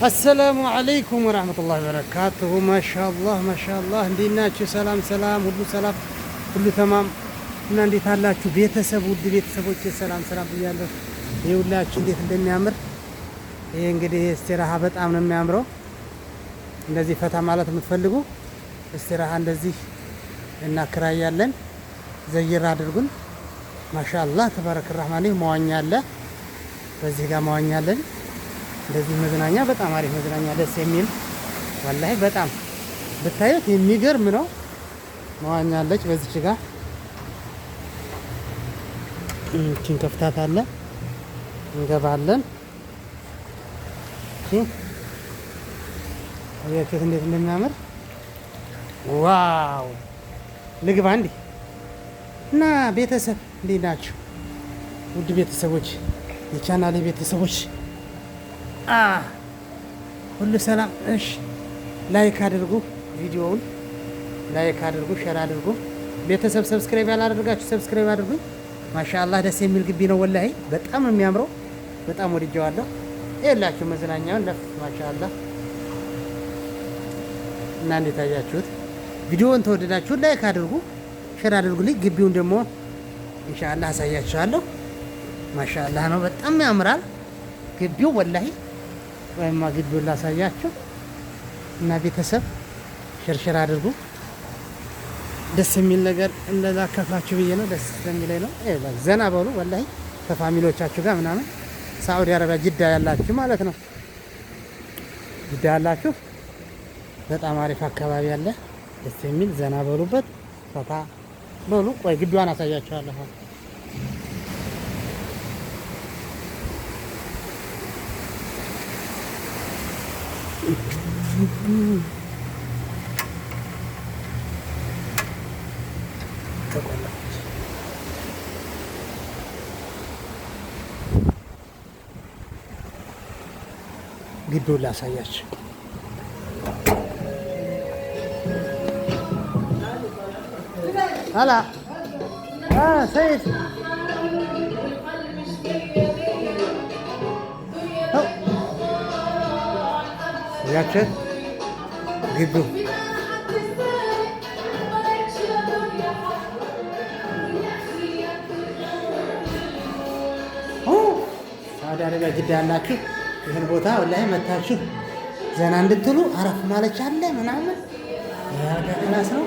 አሰላሙ አለይኩም ወራህመቱላሂ ወበረካቱሁ። ማሻአላህ ማሻአላህ፣ እንዴት ናችሁ? ሰላም ሰላም፣ ሁሉ ሰላም፣ ሁሉ ተማም እና እንዴት አላችሁ ቤተሰብ? ውድ ቤተሰቦች ሰላም ሰላም ብያለሁ። ይኸውላችሁ እንዴት እንደሚያምር ይሄ እንግዲህ استراحة በጣም ነው የሚያምረው። እንደዚህ ፈታ ማለት የምትፈልጉ استراحة እንደዚህ እናከራያለን። ዘይር አድርጉን። ማሻአላህ ተባረክ ረህማን። መዋኛ አለ፣ በዚህ ጋር መዋኛ አለን። እንደዚህ መዝናኛ በጣም አሪፍ መዝናኛ፣ ደስ የሚል ወላሂ በጣም ብታዩት የሚገርም ነው። መዋኛ አለች በዚች ጋር እቺን ከፍታት አለ እንገባለን። እቺ አያችሁት እንዴት እንደሚያምር wow! ልግባ እንዴ? እና ቤተሰብ እንዴት ናችሁ? ውድ ቤተሰቦች፣ የቻናሌ ቤተሰቦች ሁሉ ሰላም። እሺ like አድርጉ፣ ቪዲዮውን like አድርጉ፣ share አድርጉ። ቤተሰብ subscribe ያላደረጋችሁ subscribe አድርጉኝ። ማሻአላህ ደስ የሚል ግቢ ነው ወላሂ በጣም ነው የሚያምረው። በጣም ወድጀዋለሁ። ይኸውላችሁ መዝናኛውን ለፍ ማሻአላህ። እና እንዴት አያችሁት? ቪዲዮውን ተወደዳችሁ like አድርጉ፣ share አድርጉልኝ። ግቢውን ደግሞ ኢንሻአላህ አሳያችኋለሁ። ማሻአላህ ነው፣ በጣም ያምራል ግቢው ወላሂ። ወይማ ግቢውን ላሳያችሁ እና ቤተሰብ share share አድርጉ። ደስ የሚል ነገር እንደላካፍላችሁ ብዬ ነው። ደስ ስለሚለኝ ነው። ዘና በሉ ወላሂ ከ family ዎቻችሁ ጋር ምናምን ሳዑዲ አረቢያ ጅዳ ያላችሁ ማለት ነው። ጅዳ ያላችሁ በጣም አሪፍ አካባቢ አለ። ደስ የሚል ዘና በሉበት፣ ፈታ በሉ። ቆይ ግቢዋን አሳያችኋለሁ። ተቆለፈች። ግቢውን ላሳያችሁ። هلا سيد ያቸው ግቢው ሳዑዲ አረቢያ ጅዳ ያላችሁ ይህን ቦታ ወላሂ መታችሁ ዘና እንድትሉ አረፍ ማለች አለ ምናምን። የአልጋ class ነው።